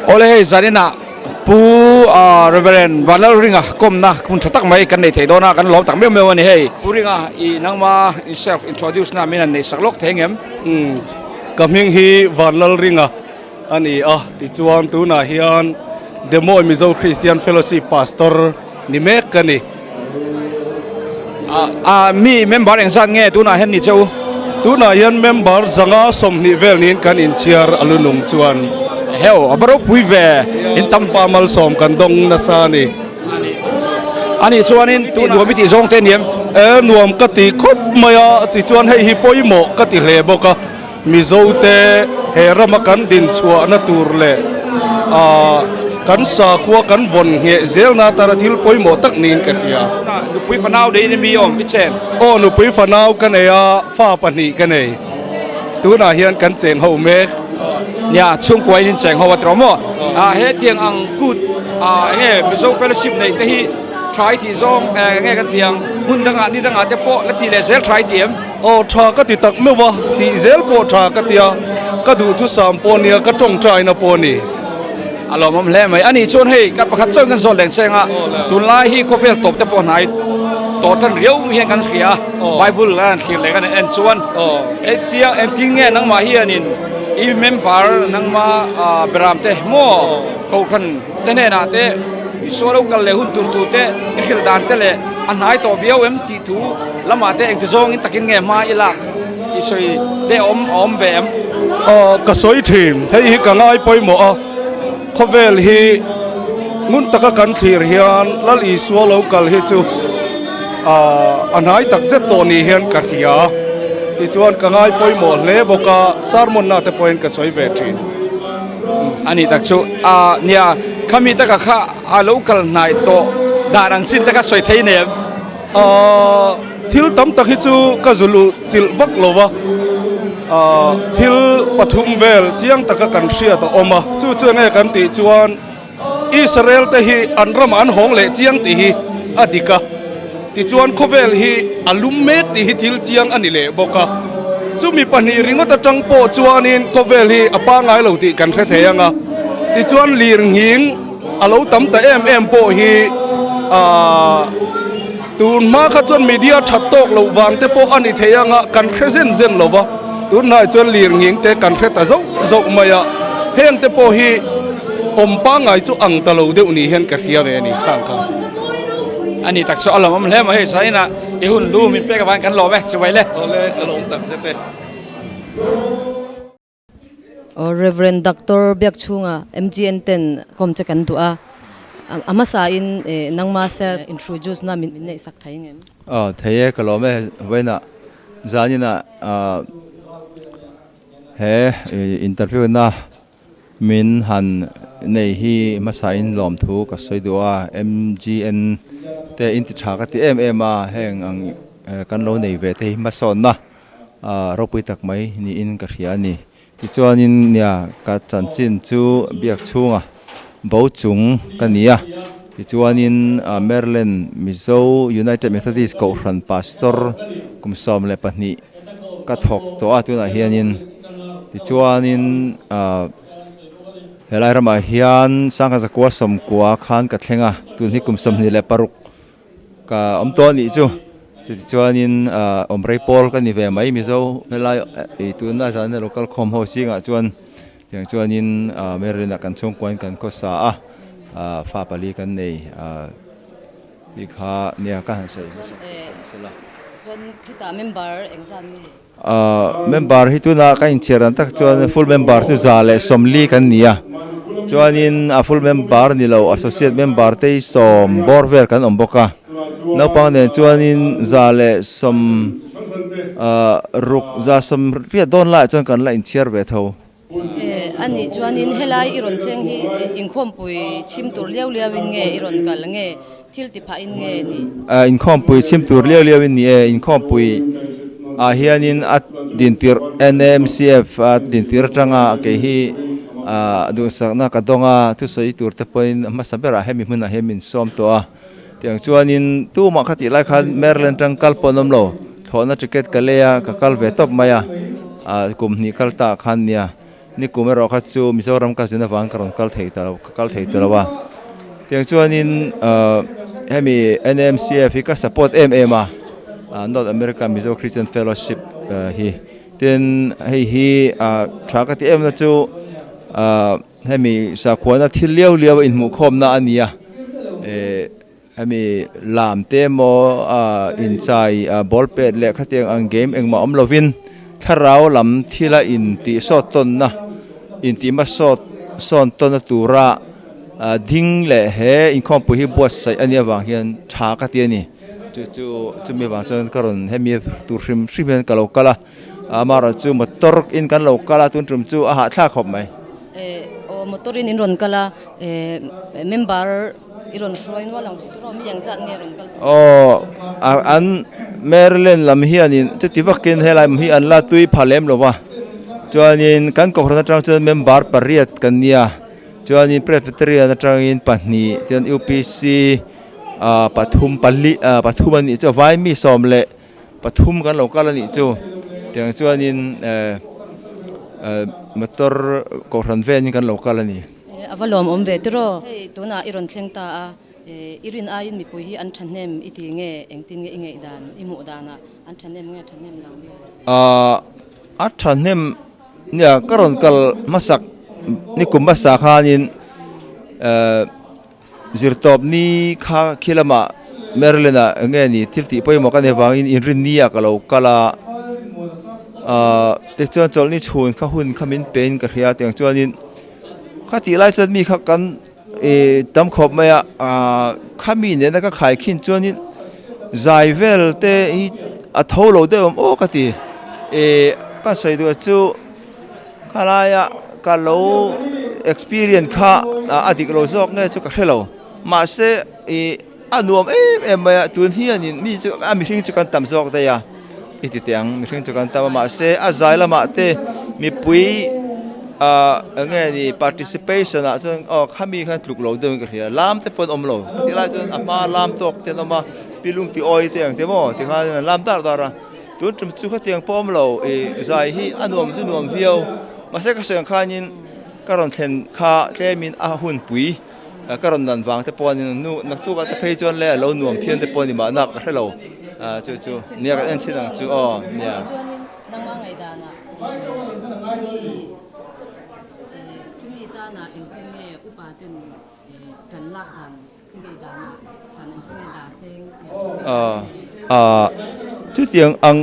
Awle hei zaninah Pu Reverend Vanlalringa kawmna hmun tha tak mai kan nei thei dawn a, kan lawm tak meuh meuh a ni hei. Pu Ringa i nangma in self introduce na min han nei sak lawk thei ngem? Umm ka hming hi Vanlalringa a ni a, tichuan tunah hian Demoy Mizo Christian Fellowship Pastor ni mek ka ni. A mi member engzat nge tunah hian ni che u? Tunah hian member zanga 20 vel niin kan inchhiar a lunung chuan. Heo, a va ropui ve, in tam pa malsawm kan dawng nasa a ni. A nih chuanin tu nuam i tih zawng te a ni em? E, nuam ka ti khawp mai a, tichuan hei hi pawimawh ka ti hle bawk a. Mizote he rama kan dinchhuahna tur leh kan sakhua kan vawn ngheh zelna atana thil pawimawh tak niin ka hria. Nupui fanau neiin mi awm i chen? Aw, nupui fanau ka nei a, fa pahnih ka nei. Tunah hian kan cheng ho mek. Nia, chhungkuain in cheng ho a tawh maw? Hetiang ang kut enge Mizo Fellowship neih te hi tha i tih zawng enge kan tih ang? Hmun dangah ni dangah te pawh la tih leh zel tha i tih em? Aw tha ka ti tak meuh a, tih zel pawh tha ka ti a, ka duhthusam pawh nia, ka tawngtaina pawh a ni. A lawmawm hle mai. Ani chuan hei ka pakhat chauhin kan zawt leng cheng a, tunlai hi khawvel tawp te pawh hnai tawh tan riau hian kan hria a, Bible a han thlir leh kan en chuan engtiang engtin nge nangmah hianin i member nangma beram te maw kohhran te hnenah te Isua lo kal leh hun tur tu te i hrilh dan te leh a hnai tawh viau em tih thu lamah te engti zawngin takin nge hma i lak i sawi te awm a awm ve em? Aw ka sawi thin, hei hi ka ngai pawimawh a, khawvel hi ngun taka kan thlir hian Lal Isua lo kal hi chu a hnai tak zet tawh ni hian ka hria, tichuan ka ngai pawimawh hle bawk a, sermon na te pawhin ka sawi ve thin. A nih tak chu a nia, khami taka kha a lo kal hnai tawh dan ang chin te kha sawi thei nei em? Aaa thil tam tak hi chu ka zu luh chilh vak lo va, aaa thil pathum vel chiang taka kan hriat a awm a, chu chu enge kan tih chuan Israel te hi an ramah an hawng leh chiang tih hi a dik a, tichuan khawvel hi a lum mek tih hi thil chiang a ni leh bawk a, chumi pahnih ringawt atang pawh chuanin khawvel hi a pangngai lo tih kan hre thei ang a, tichuan lirnghing a lo tam ta em em pawh hi aaa tun hma kha chuan media that tawk loh vang te pawh a ni thei ang a, kan hre zen zen lo va, tunhnai chuan lirnghing te kan hre ta zauh zauh mai a, heng te pawh hi. Awm pangngai chu ang ta lo deuh ni hian ka hria ve a ni khang kha. A ni tak chu a lawmawm hle mai hei zainah i hun lu min pek avangin kan lawm e chuvai le. Awle ka lawm tak zet e. Rev. Doctor Biakchhunga MGN ten kawm che kan duh a, a hmasa in nangma self introduce na min neih sak thei ngem? Aw thei e ka lawm e vawiinah zaninah he interview na Min han nei hi hmasain lawmthu ka sawi duh a, MGN te in ti tha ka ti em em a, heng ang kan lo nei ve te hi hmasawnna ropui tak mai niin ka hria a ni. Tichuanin nia ka chanchin chu biak chhunga bo chung ka ni a, tichuanin Maryland Mizo United Methodist Kohhran Pastor kum 12 ka thawk tawh a tunah hianin tichuanin ah helai ramah hian sangha zakua sawmkua khan ka thleng a tun hi kum 26 ka awm tawh a nih chu. Chutichuanin awmrei pawl ka ni ve mai Mizo helai ih tuna zana lo kal khawm ho zingah chuan tiang chuanin Maryland ah kan chhungkuain kan khawsa a, fa pali kan nei tih kha nia ka han sawi hmasa sela. Chuan khitah member engzat nge? Member hi tuna ka inchhiar dan tak chuan full member chu 140 kan ni a, chuanin a full member ni lo associate member te hi sawm bawr vel kan awm bawk a, naupang nen chuanin 160 180 dawn laiah chuan kan la inchhiar ve tho. A nih chuanin helai i rawn thleng hi inkhawmpui chhim tur liau liauin nge i rawn kal nge thil ti phahin nge ni? Inkhawmpui chhim tur liau liauin ni e, inkhawmpui ah hianin a dintir NAMCF a dintir atanga kei hi duhsakna ka dawng a, thusawi tur te pawhin hmasa berah hemi hmunah hian min sawm tawh a, tiang chuanin tumah kha tih lai khan Maryland atang kal pawh an awm lo. Thlawhna ticket ka lei a, ka kal ve tawp mai a, ah kum hnih kal ta khan nia, nikum erawh kha chu Mizoram ka zin avang ka rawn kal thei ta lo, ka kal thei ta lo a. Tiang chuanin ah hemi NMCF hi ka support em em a, ah North America Mizo Christian Fellowship hi. Tin hei hi ah tha ka ti em na chu ah hemi sakhuana thil liau liau a inhmuhkhawmna a ni a, eh. Hemi lam te emaw inchai ball pet leh khatiang ang game engmah awm lovin thlarau lam thila intih sawt tawnna intihma sawt sawn tawnna tura ding leh he inkhawmpui hi buatsaih a nih avang hian tha ka ti a ni. Chu chu chumi avang chuan ka rawn hemi tur hrim hrim hian ka lo kal a, amaherawh chu motor in kan lo kal a tun tum chu a hahthlak khawp mai. Aw motor in in rawn kal a, member I rawn hruai nual ang chu tiraw mi engzat nge rawn kal tur? Aw, an Maryland lam hianin chuti vakin helai hi an la tui pha lem lo va, chuanin kan kohhran atang chuan member pariat kan nia, chuanin Presbyterian atangin pahnih, chuan UPC ah pathum pali ah pathum a nih chu vai mi sawm leh pathum kan lo kal a nih chu, tiang chuanin eh motor kohhran venin kan lo kal a ni. A va lawmawm ve tiraw? Hei tunah i rawn thleng ta a, i rin aiin mipui hi an thahnem i ti nge, engtin nge i ngaih dan, i hmuh danah an thahnem nge thahnem lo nge? A thahnem nia ka rawn kal hmasak nikum hmasa khanin zirtawp ni kha khi lamah Maryland ah enge ni thil tih pawimawh ka nei vangin inrinni ah ka lo kal a, tichuan chawlhni chhun kha hun kha min pein ka hria tiang chuanin Kha tih lai chuan mi kha kan ih tam khawp mai a, ah khami nena ka khai khin chuanin zai vel te hi a tho lo deuh ang aw ka ti. Ih ka sawi duh chu khalaia ka lo experience kha a dik lo zawk nge chu ka hre lo. Mahse ih a nuam em em mai a, tun hianin mi chu a mihring chu kan tam zawk daih a. I ti teh ang, mihring chu kan tam a mahse a zai lamah te mipui ah eng nge ni participation ah chuan aw khami khan tluk lo deuhin ka hria lam te pawh an awm lo ka tih lai chuan a hma lam tawk te an awm a pi lung ti awi te ang te maw tikhan an lam dar dar a tun tum chu khatiang pawh awm lo ih zai hi a nuam chu nuam viau mahse ka sawi ang khanin ka rawn thlen kha tlemin a hunpui. Ka rawn dan vang te pawh a ni nu naktuk ah te phei chuan le a lo nuam phian te pawh a ni mahna ka hre lo chu chu nia kan en chhin ang chu aw nia. Chuanin nangmah ngaihdanah chumi chumi tana engtin nge upa ten tan lak dan i ngaihdanah tan engtin nge la seng tih ang. Chutiang ang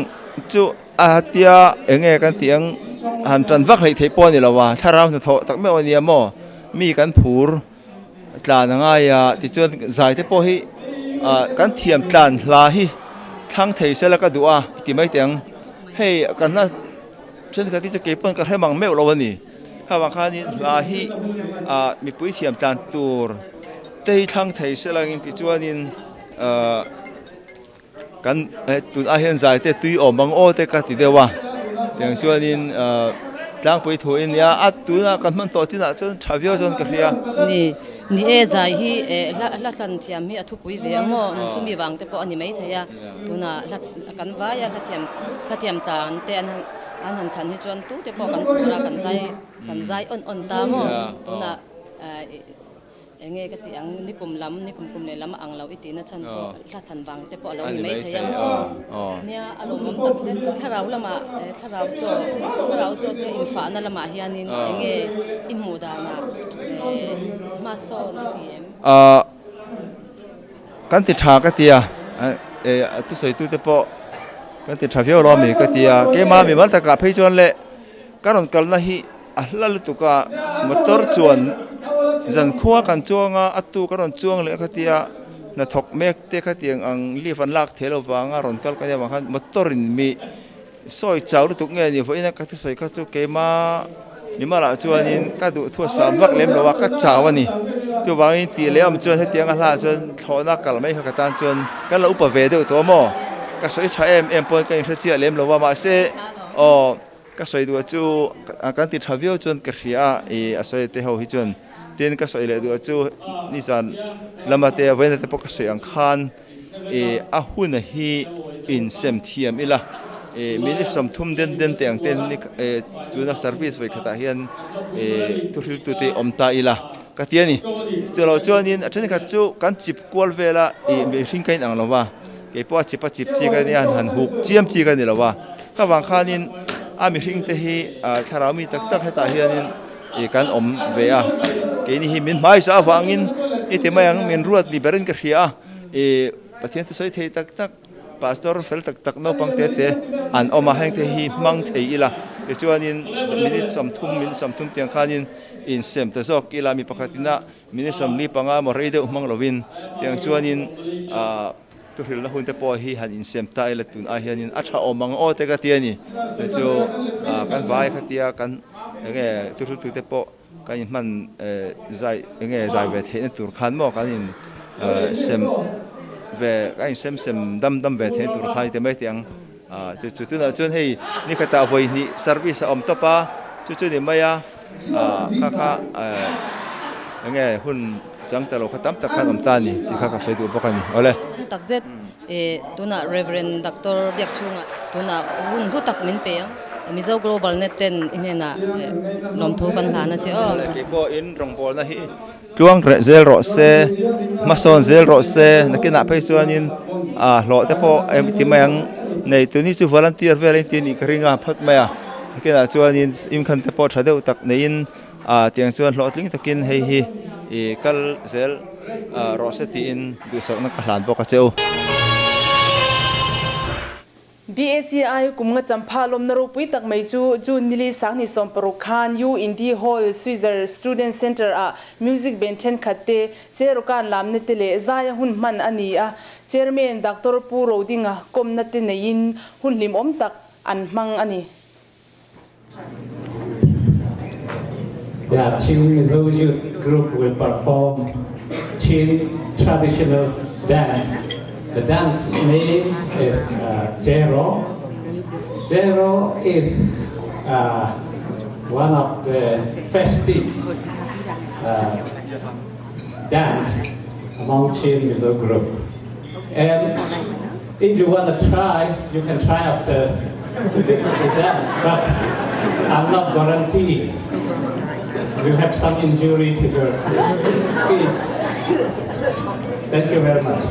chu a tia eng nge kan tih ang han tan vak hleih theih pawh a ni lo a thlarau hnathawh tak meuh a nia maw. Mi kan phur tlan a ngai a, tichuan zai te pawh hi ah kan thiam tlan hla hi thlang thei sela ka duh a ti mai teh ang. Hei kan hla thenkhat hi chu kei pawn ka hre mang meuh lo a ni. Kha vang khanin hla hi ah mipui thiam tlan tur te hi thlang thei sela ang in tichuanin ah Kan tunah hian zai te tui awm ang aw te ka ti deuh a, tiang chuanin tlangpui thu in nia a tunah kan hman tawh chinah chuan tha viau chuan ka hria. Ni, ni e zai hi hla hla thlan thiam hi a thupui ve ang maw chumi vang te pawh a ni maithei a, tunah hla kan vai a hla thiam hla thiam tlan te an han an han thlan hi chuan tute pawh kan phur a kan zai kan zai awn awn ta maw tunah. Enge ka tih ang, nikum lam, nikum kum leh lam a ang lo i tihna chhan pawh hla thlan vang te pawh a lo ni mai thei a maw? Nia, a lawmawm tak zet. Thlarau lamah, thlarau chaw, thlarau chaw te infahna lamah hianin enge i hmuh danah hmasawn i ti em? Kan ti tha ka ti a, a thusawitu te pawh kan ti tha viau lo ami ka ti a, keimah mimal takah phei chuan le ka rawn kalna hi A hla lutuk a, motor chuan zan khua kan chuang a, a tu ka rawn chuang leh kha tia hnathawk mek te khatiang ang leave an lak thei lo vanga rawn kal ka nia vang khan motor in mi sawi chau lutuk nge ni vawiin a ka thusawi kha chu keima mimalah chuanin ka duh thu a sam vak lem lo a, ka chau a ni. Chuvangin tih leh awm chuan hetiang a hla ah chuan thlawhna kal mai kha ka tan chuan kan lo upa ve deuh tawh a maw? Ka sawi tha em em pawhin ka inhre chiah lem lo a, mahse aw. Ka sawi duh chu kan ti tha viau chuan ka hria a, ih a sawi te ho hi chuan tin ka sawi leh duh chu nizan lama te vawiin te pawh ka sawi ang khan ih a hun hi insem thiam ila ih minute 30 den den te ang ten ih tuna service vawi khatah hian ih thuhriltu te awm ta ila ka ti a ni. Chutiang chuanin a thenkhat chu kan chip kual vel a ih mihring ka inang lo va. Kei pawh a chip a chip chi ka nia, han huk chiam chi ka ni lo a. Ka vang khanin a mihring te hi thlarau mi tak tak hetah hianin ih kan awm ve a. Keini hi min hmaisa avangin i ti mai ang, min ruat ni berin ka hria a. Ih Pathian thusawi thei tak tak, pastor fel tak tak naupang te te an awm a, heng te hi hmang thei ila. Tichuanin minute 30, minute 30 tiang khanin insem ta zawk ila mi pakhatina Minute 45 emaw rei deuh hmang lovin tiang chuanin ah thuhrilhna hun te pawh hi han insem ta ila tun ai hianin a tha awm ang aw te ka ti a ni. Chu chu ah kan vai khatia kan enge thuhriltu te pawh kan inhman eh zai enge zai ve theihna tur khan maw kan in eh sem ve kan insem sem dam dam ve theihna tur khan ti mai teh ang. Ah chu chu tunah chuan hei nikhatah vawi hnih service a awm tawp a chu chu ni mai a. Ah kha kha eh enge hun chang ta lo kha tam tak khan awm ta a ni tih kha ka sawi duh bawk a ni. Awle. Hun tak zet eh tunah Reverend Doctor Biakchhunga tunah hun hlu tak min pe ang. Mizo Global Net ten i hnenah eh lawmthu kan hlan a che aw. Awle keipawhin rawngbawlna hi tluang reh zel rawh se, hmasawn zel rawh se, nakinah phei chuanin ah hlawh te pawh em ti mai ang nei tuni chu volunteer vel a inti anih ka ring a phawt mai a nakinah chuanin income te pawh tha deuh tak neiin ah tiang chuan hlawhtling takin hei hi ih kal zel ah rawh se tiin duhsakna ka hlan bawk a che u. BACI kum nga champha lawmna ropui tak mai chu June nili sanghnih 60 khan U Indi Hall Switzer Student Centre ah Music Band thenkhat te Cherokan lamna te leh zaia hun hman a ni a, Chairman Doctor Pu Rodinga kawmna te neiin hun hlimawm tak an hmang a ni. The Chin Mizo Youth Group will perform Chin traditional dance. The dance name is uh, Jero. Jero is uh, one of the festive uh, dance among Chin Mizo group. And if you want to try, you can try after the, the dance, but I'm not guaranteed. You have some injury to your feet. Thank you very much.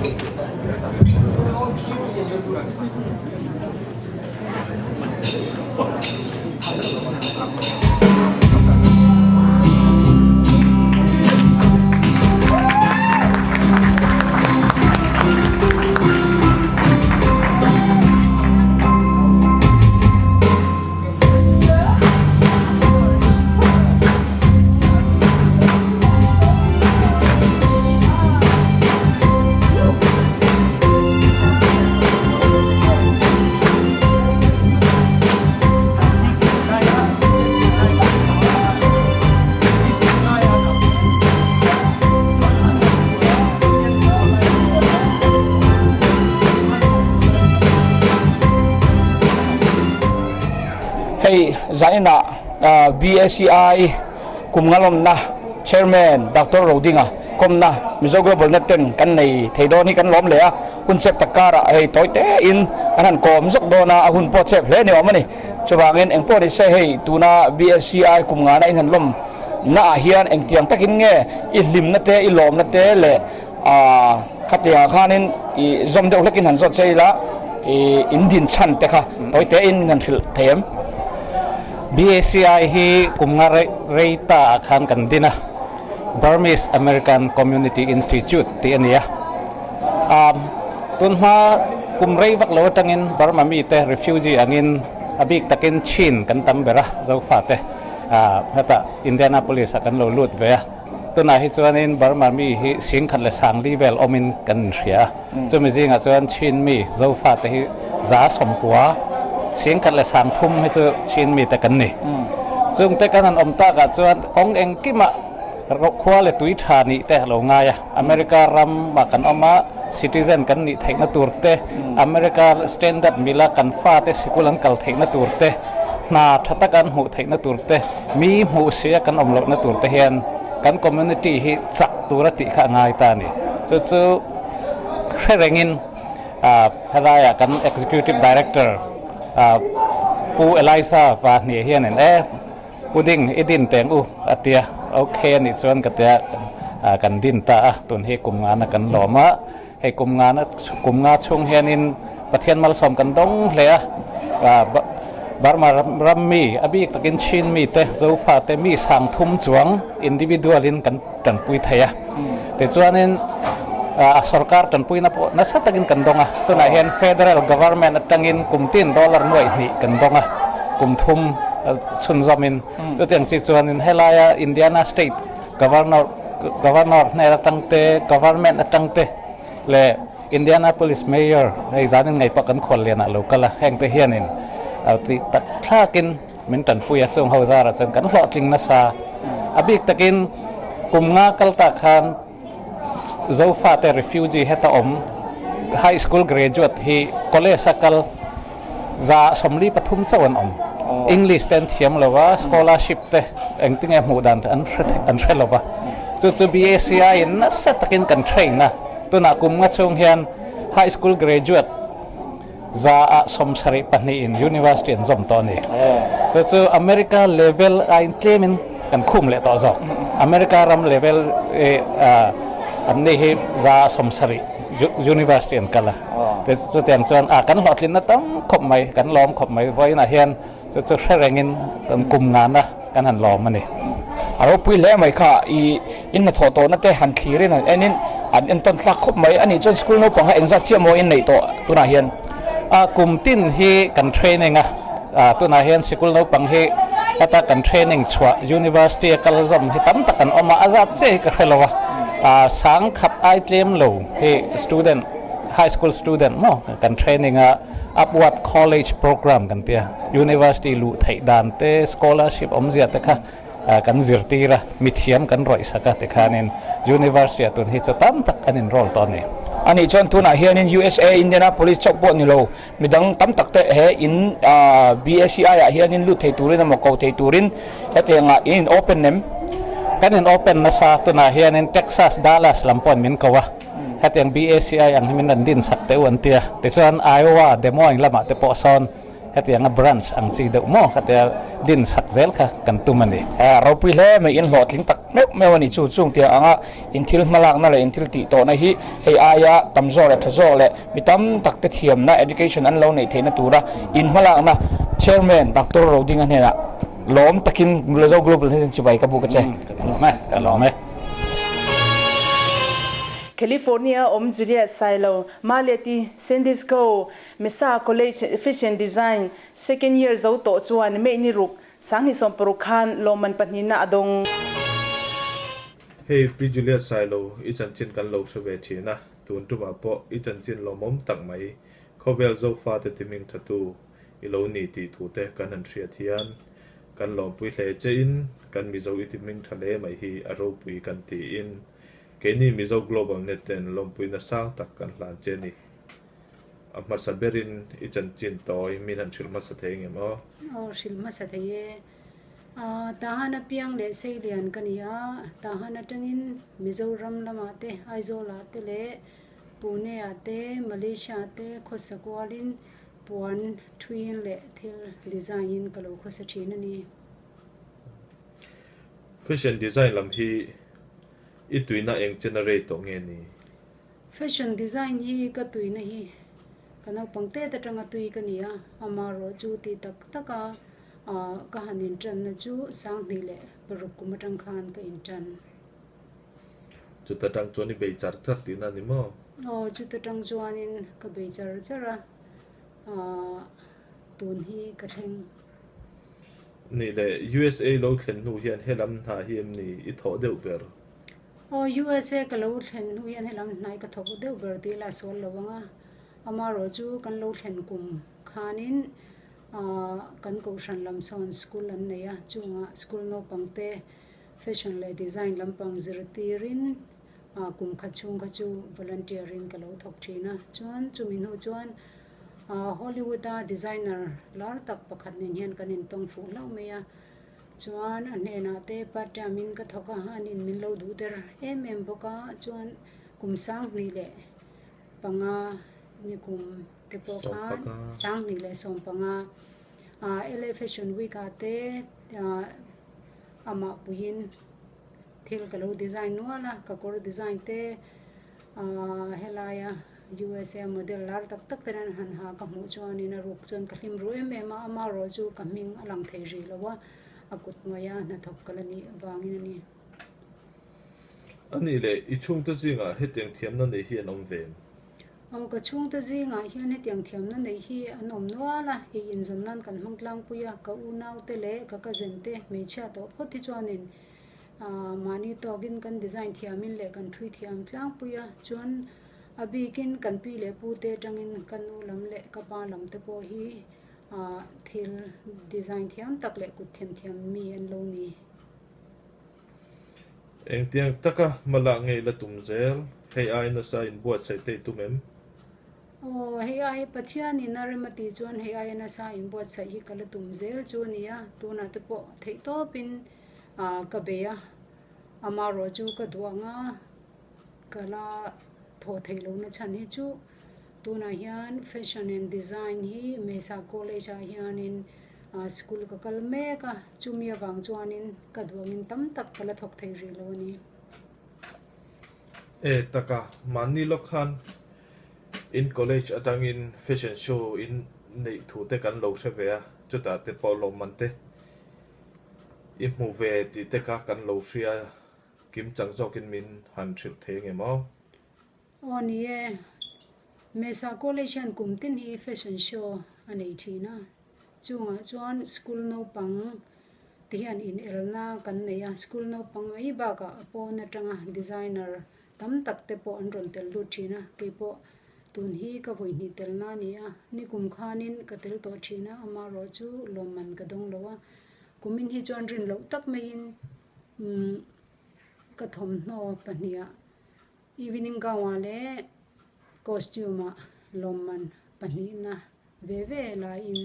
Hei zaninah BACI kum ngalawmna Chairman Doctor Rodinga kawmna Mizo Global Net ten kan nei thei dawn hi kan lawm leh a, hun chep tak karah hei tawi tein kan han kawm zawk dawn a, a hun pawh chep hle ni awm a ni. Chuvangin engpawh ni se hei tuna BACI kum ngana in han lawm. na ah hian engtiang takin nge i hlimna te i lawmna te leh ah khatiang ah khanin i zawm deuh hlekin han zawt che ila i in din chhan te kha tawi te in han hrilh thei em? BACI hi kum nga rei ta ah khan kan din a, Burmese American Community Institute tih a ni a. Tun hma kum rei vak lo atangin Burma mite refugee angin a bik takin Chin kan tam ber a, Zofate hetah Indianapolis ah kan lo lut ve a. Tunah hi chuanin Burma mi hi singkhat leh sangli vel awmin kan inhria a. Chumi zingah chuan Chin mi Zofate hi 190, singkhat leh 30 hi chu Chin mite kan ni. Chungte kan han awm takah chuan kawng engkimah khua leh tui tha nih te a lo ngai a. America ramah kan awm a, citizen kan nih theihna tur te, America standard mila kan fate sikul an kal theihna tur te, hna tha taka an hmuh theihna tur te, Mi hmuh sia kan awm lohna tur te hian kan community hi chak tura tih kha a ngai ta a ni. Chu chu hre rengin helaiah kan Executive Director Pu Elisa Vahni hianin e Pu Ding i din teng u a tia, ok a nih chuan ka tia kan din ta a, tun hi kum ngana kan lawm a. Hei kum nga na kum nga chhung hianin Pathian malsawm kan dawng hle a, Burma ram mi a bik takin Chin mi te Zofa te mi sang thum chuang individual in kan tanpui thei a. Tichuanin a sorkar tanpuina pawh nasa takin kan dawng a, tunah hian federal government atangin kum tin dollar nuaih hnih kan dawng a, kum thum chhunzawmin. Chutiang chi chuanin helaia Indiana state Governor Governor hnen atang te, Government atang te leh Indianapolis Mayor hei zanin ngei pawh kan khual lianah lo kal a, heng te hianin tih tak thlakin min tanpui a, chung ho zarah chuan kan hlawhtling nasa. A bik takin kum nga kal tak khan Zofate refugee heta awm high school graduate hi college a kal 43 chauh an awm. English te an thiam lo a, scholarship te engtinge hmuh dan te an hre an hre lo va. Chu chu BACI in nasa takin kan train a, tunah kum nga chhung hian high school graduate 72 in university an zawm tawh a ni. Chu chu America level aiin tlemin kan khum leh tawh zawk. America ram level an ni hi 70 university an kal a. Chutiang chuan a kan hlawhtlinna tam khawp mai, kan lawm khawp mai. Vawiinah hian chu chu hre rengin kan kum ngana kan han lawm a ni. A ropui hle mai kha i in hnathawh tawhna te han thlirin han enin an entawn tlak khawp mai. Ani chuan school naupang kha engzat chiah maw in neih tawh tunah hian? A kum tin hi kan training a, tunah hian sikul naupang hi heta kan training chhuah university a kal zawm hi tam tak an awm a, a zat chiah hi ka hre lo a, sangkhat ai tlem lo hi student High school student maw kan training a upward college program kan tia university luh theih dan te scholarship awmzia te kha kan zirtir a mithiam kan rawih sak a tikhanin university ah tun hi chu tam tak an enroll tawh a ni. Anih chuan tunah hianin USA Indianapolis chauh pawh ni lo midang tam tak te he in BACI ah hianin lut thei turin emaw ko thei turin hetiangah in in open em? Kan in open nasa tunah hianin Texas Dallas lam pawh an min ko a. Hetiang BACI ang hi min rawn din sak teh u an ti a. Tichuan Iowa, Des Moines lamah te pawh sawn hetianga branch ang chi deuh maw khatia din sak zel kha kan tum a ni. Ropui hle mai in hlawhtling tak meuh meuh a ni. Chu chung tia anga in thil hmalakna leh in thil tih tawhna hi hei aia tam zawk leh tha zawk leh mi tam tak te thiamna education an lo neih theihna tura in hmalakna Chairman Doctor Rodinga hnenah lawm takin Mizo Global hian chibai ka buk a che. Ka lawm e, ka lawm e. California awm Juliet Sailo, Maleti, San Disco, Mesa College Fashion Design second year zo tawh chuan May ni ruk, 2016 khan lawmman pahnihna a dawng. Hei Pi Juliet Sailo i chanchin kan lo hre ve thin a, tun tumah pawh i chanchin lawmawm tak mai khawvel Zofate timing thatu i lo ni tih thute kan han hriat hian kan lawmpui hle che in kan Mizo i ti hming tha hle mai hi a ropui kan ti in keini Mizo Global Net ten lawmpuina sang tak kan hlan che ni. A hmasa berin i chanchin tawi min han hrilh hmasa thei ngem aw? Aw hrilh hmasa thei e. Tahan apiang leh Seilian ka ni a, Tahan atangin Mizoram lamah te Aizawl ah te leh Pune ah te Malaysia ah te khawsa kualin Puan thuin leh thil design in ka lo khawsa thin a ni. Fashion design lam hi i tuina eng chen a rei tawh nge ni? Fashion design hi ka tuina hi ka naupang tet atanga tui ka ni a, amaherawh chu ti tak taka ka han intanna chu 2006 kum atang khan ka intan. Chuta tang chuan i bei char char tihna a ni maw? Aw, chuta tang chuanin ka bei char char a, tun hi ka thleng. Nih leh, USA lo thlen hnu hian helam hna hi em ni i thawh deuh ber? Aw, USA ka lo thlen hnu hian helam hna hi ka thawk deuh ber tih ila sual lo ang a, amaherawh chu kan lo thlen kum khanin kan kohhran lam sawn school an nei a, chungah school naupang te Fashion leh design lampang zirtirin kum khat chhung kha chu volunteer in ka lo thawk thin a, chuan chumi hnu chuan Hollywood a designer lar tak pakhat nen hian kan intawng fuh hlauh mai a, chuan a hnenah te part time in ka thawk a, an in min lo duh der em em bawk a, chuan kum 2005 ni kum te pawh khan 2015 LA Fashion Week ah te Amah puiin thil ka lo design nual a, ka kawr design te ahh helaia USA model lar tak tak ten an han ha ka hmuh chuanin a ruk chuan ka hlim ru em em a, amaherawh chu ka hming a lang thei rih lo a, a kut hnuaia hnathawk ka la nih vangin a ni. A nih leh i chhungte zingah hetiang thiamna nei hi an awm ve em? Aw ka chhungte zingah hian hetiang thiamna neih hi an awm nual a, ei inzawn nan kan hmang tlangpui a, ka unaute leh ka cousin te hmeichhia tawh phawt hi chuanin aah mahni tawkin kan design thiamin leh kan thui thiam tlangpui a, chuan a bikin kan pi leh pu te atangin ka nu lam leh ka pa lam te pawh hi aah thil design thiam tak leh kut thiam thiam mi an lo ni. Engtiang taka hma lak ngei la tum zel? Hei ai nasa inbuatsaih te i tum em? Aw, hei ai Pathianin a rem a tih chuan hei aia nasa inbuatsaih hi ka la tum zel chu a nia. Tunah te pawh theih tawpin ka bei a, amaherawh chu ka duh ang a, ka la thawh theih lohna chhan hi chu tunah hian Fashion and Design hi Mesa College ah hianin School ka kal mek a, chumi avang chuanin ka duangin tam tak ka la thawk thei rih lo a ni. E taka, mahni lawk khan in college atangin fashion show in neih thu te kan lo hre ve a, chutah te pawh lawmman te i hmu ve tih te kha kan lo hria kim chang zawkin min han hrilh thei ang em aw? Aw ni e, Mesa College hian kum tin hi fashion show a nei thin a, chungah chuan school naupang te hian inelna kan nei a, school naupang mai bakah a pawn atanga designer tam tak te pawh an rawn tel lut thin a, keipawh tun hi ka vawihnih telna a ni a, nikum khanin ka tel tawh thin a, amaherawh chu lawmman ka dawng lo a, kumin hi chuan rin loh tak maiin umm ka thawmhnaw pahniha Evening gown-ah leh costume-ah lawmman pahnihna ve ve laiin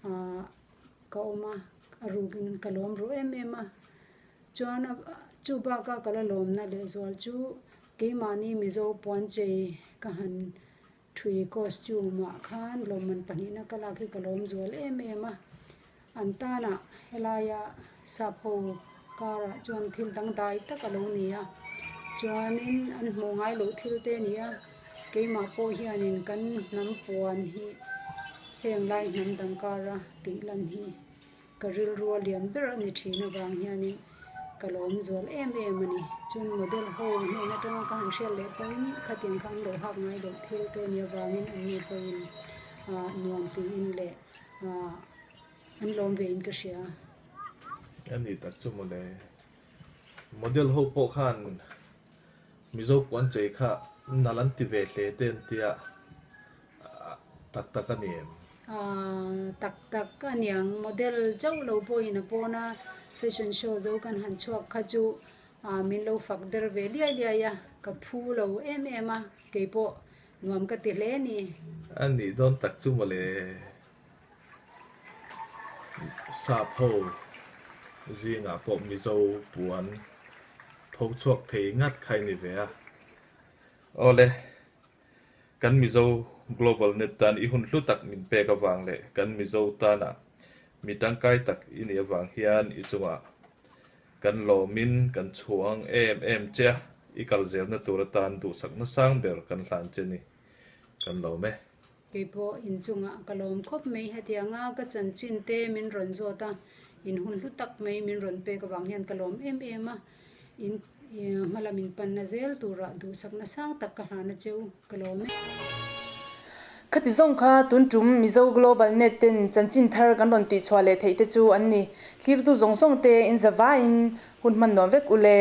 ah ka awm a, a rukin ka lawm ruh em em a. Chuan chu baka ka la lawmna lehzual chu keimahni Mizo puanchei ka han Thui costume ah khan lawmman pahnihna ka lak hi ka lawm zual em em a, an tanah helaia sap ho karah chuan thil dangdai tak a lo ni a, chuanin an hmuh ngai loh thil te a ni a, keimah pawh hianin kan hnam puan hi heng lai hnam dang kara tih lan hi. Ka rilru a lian ber a ni thin avang hianin ka lawm zual em em a ni. Chun model ho hnen atanga ka han hriat leh pawhin khatiang kha an lo hak ngai loh thil te nia vangin an ni pawhin ah nuam tiin leh ah an lawm ve in ka hria. A ni tak chu mawle. Model ho pawh khan Mizo puan chei kha nalh an ti ve hle te an tia. Tak tak a ni em? Tak tak a niang. Model chauh lo pawhin a pawn a, fashion show zo kan han chhuak kha chu min lo fak der ve liai liai a, ka phu lo em em a, keipawh nuam ka ti hle a ni. A nih dawn tak chu mawle. Sap ho zingah pawh Mizo puan tho chhuak thei ngat kha i ni ve a. Awle. Kan Mizo Global Net tan i hun hlu tak min pek avang leh kan Mizo tana mi tangkai tak i nih avang hian i chungah Kan lawmin kan chhuang em em che a, i kal zelna tur atan duhsakna sang ber kan hlan che ni. Kan lawm e. Keipawh inchungah ka lawm khawp mai hetianga ka chanchin te min rawn zawt a, in hun hlu tak mai min rawn pek avang hian ka lawm em em a, in hma lam in panna zel turah duhsakna sang tak ka hlana cheu ka lawm e. Khati zawng kha tun tum Mizo Global Net ten chanchin thar kan rawn tihchhuah leh theih te chu an ni. Thlirtu zawng zawng te in zavaiin hun hman nuam vek ule.